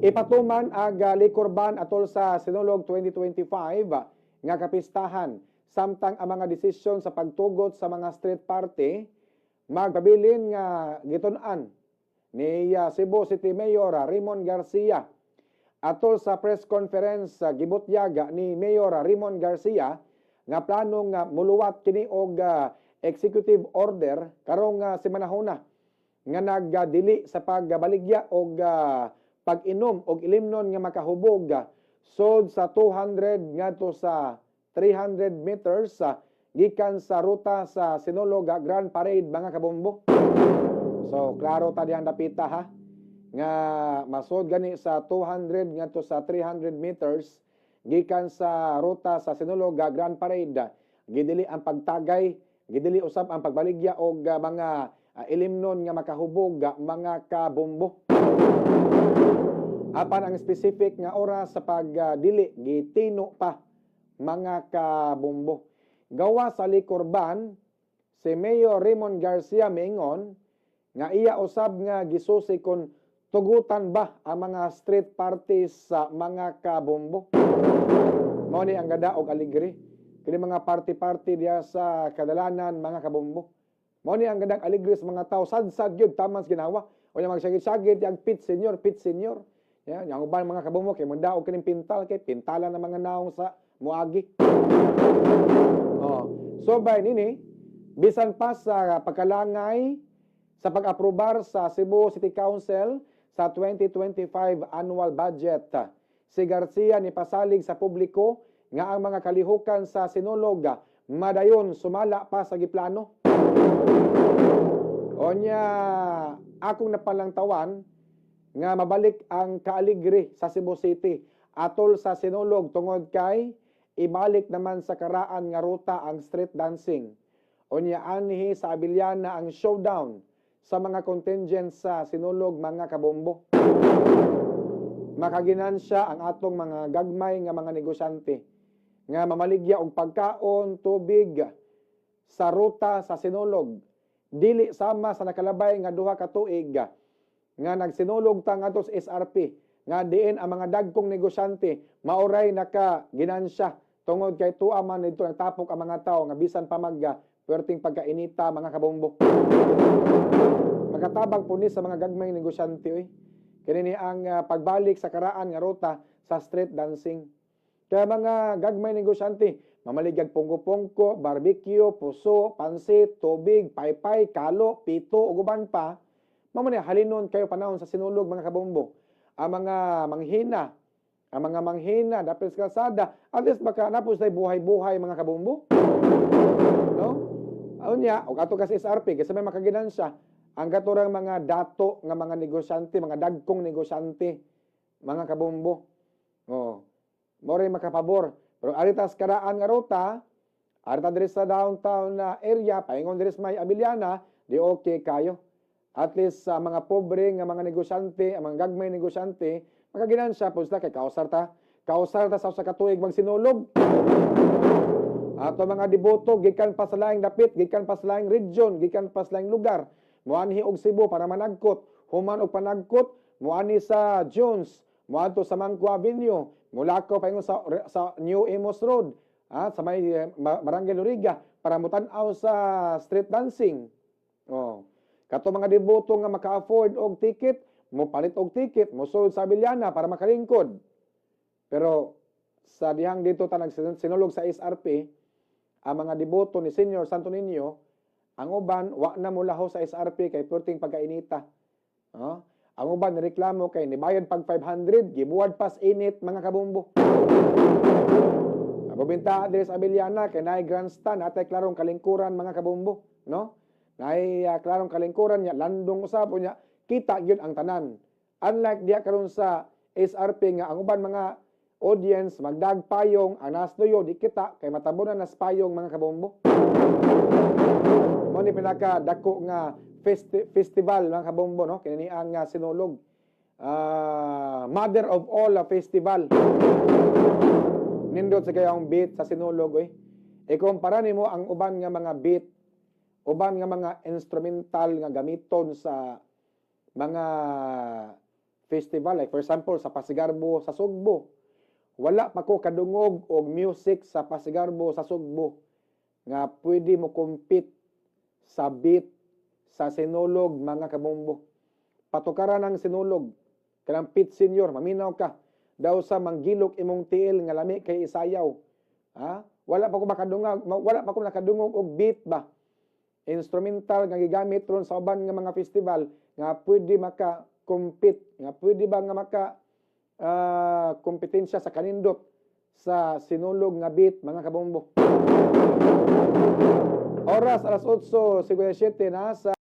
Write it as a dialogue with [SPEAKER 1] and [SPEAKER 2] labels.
[SPEAKER 1] Ipatuman ang liquor ban atol sa Sinulog 2025 nga kapistahan, samtang ang mga desisyon sa pagtugot sa mga street party magpabilin nga gitun-an ni Cebu City Mayor Raymond Garcia. Atol sa press conference, gibutyag ni Mayor Raymond Garcia nga plano nga muluwat kini og executive order karong semanahona nga nagdili sa pagbaligya og pag-inom og ilimnon nga makahubog sod sa 200 ngadto sa 300 meters gikan sa ruta sa Sinulog Grand Parade, mga kabombo. So klaro ta diyang dapita ha, nga masod gani sa 200 ngadto sa 300 meters gikan sa ruta sa Sinulog Grand Parade. Gidili ang pagtagay, gidili usab ang pagbaligya og mga ilimnon nga makahubog, mga kabombo. Apan ang specific nga oras sa pagdili gitino pa, mga kabombo. Gawa sa liquor ban, si Mayor Raymond Garcia mingon nga iya usab nga gisusi kon tugutan ba ang mga street parties sa mga kabombo. Mao ni ang gada og aligre. Kini mga party-party diya sa kadalanan, mga kabombo. Mao ni ang gadang aligre sa mga tao, sad-sad gyud taman sa ginawa. O nya magsagit-sagit yang pit senior, pit senior. Ya, yang uban, mga kabombo, kay mundaog kining pintal kay pintalan ng mga naong sa muagi. Oh. So by nini, bisan pa sa pagkalangay sa pag-aprobar sa Cebu City Council sa 2025 annual budget, si Garcia ni pasalig sa publiko nga ang mga kalihukan sa Sinulog madayon sumala pa sa giplano. Onya akong napalangtawan nga mabalik ang kaaligre sa Cebu City atol sa Sinulog tungod kay ibalik naman sa karaan nga ruta ang street dancing. Unya anhi sa Abellana ang showdown sa mga contingent sa Sinulog, mga kabombo. Makaginansya ang atong mga gagmay nga mga negosyante nga mamaligya og pagkaon, tubig sa ruta sa Sinulog. Dili sama sa nakalabay nga 2 ka tuig nga nagsinulog ta ngadto sa SRP nga diin ang mga dagkong negosyante maoray nakaginansya tungod kay tuwa man didto nagtapok ang mga tao nga bisan pa mag puwerteng pagkainita, mga kabombo. Makatabang po ni sa mga gagmay negosyante oy. Kini ni ang pagbalik sa karaan nga ruta sa street dancing. Kaya mga gagmay negosyante, mamaligyag pungko-pungko, barbecue, puso, pansit, tubig, paypay, kalo, pito, ug uban pa. Mao ni halinon kayo panahon sa Sinulog, mga kabombo. Ang mga manghina dapit sa kalsada, at least baka napos na buhay-buhay, mga kabombo. No? Unya, og ato kasi SRP kasi may makaginansya ang katurang mga dato nga mga negosyante, mga dagkong negosyante, mga kabombo. Oh. Mao ray makapabor. Pero arita sa karaan nga ruta, arita diri sa downtown na area, paingon diri sa may Abellana, di okay kayo. At least sa mga pobre nga mga negosyante, ang mga gagmay negosyante, makaginansya po sila kay kausar ta. Kausar ta sa usa ka tuig magsinulog. Ato mga deboto gikan pa sa laing dapit, gikan pa sa laing region, gikan pa sa laing lugar. Moanhi og Cebu para managkot, human og panagkot, moani sa Jones, moadto sa Mangko Avenue, mulakaw paingon sa New Imus Road, sa may Barangay Loriga para motan-aw sa street dancing. Oh. Kato mga deboto nga maka-afford og ticket, mo palit og ticket, mosulod sa Abellana para makalingkod. Pero sa dihang dito ta nagsinulog sa SRP, ang mga deboto ni Senior Santo Niño, ang uban wa na molaho sa SRP kay perting pagkainita. No? Ang uban nireklamo kay nibayad pag 500, gibuwad pas init, mga kabombo. Abobinta diri sa Abellana kay naay grandstand, natay klarong kalingkuran, mga kabombo, no? Naay klarong kalingkuran nya, landong usab nya, kita gyud ang tanan. Unlike diya karon sa SRP nga ang uban mga audience magdagpayong, ang nasduyo di kita kay matabunan nas payong, mga kabombo. Mao ni pinaka dako nga festival, mga kabombo, no? Kini ni ang Sinulog. Mother of all festival. Nindot sa kayong beat sa Sinulog oy. Ikumpara nimo ang uban nga mga beat, uban nga mga instrumental nga gamiton sa mga festival. Like for example, sa Pasigarbo sa Sugbo. Wala pa ko kadungog og music sa Pasigarbo sa Sugbo nga pwede mo compete sa beat sa Sinulog, mga kabombo. Patukaran ang Sinulog. Kanang Pete Senior, maminaw ka. Daw sa manggilok imong tiil nga lami kay isayaw. Ha? Wala pa ko makadungog, wala pa ko nakadungog og beat ba, instrumental nga gigamit ron sa uban nga mga festival nga pwede maka compete, nga pwede ba nga maka kompetensya sa kanindot sa Sinulog nga beat, mga kabombo. Oras, alas 8:57 na sa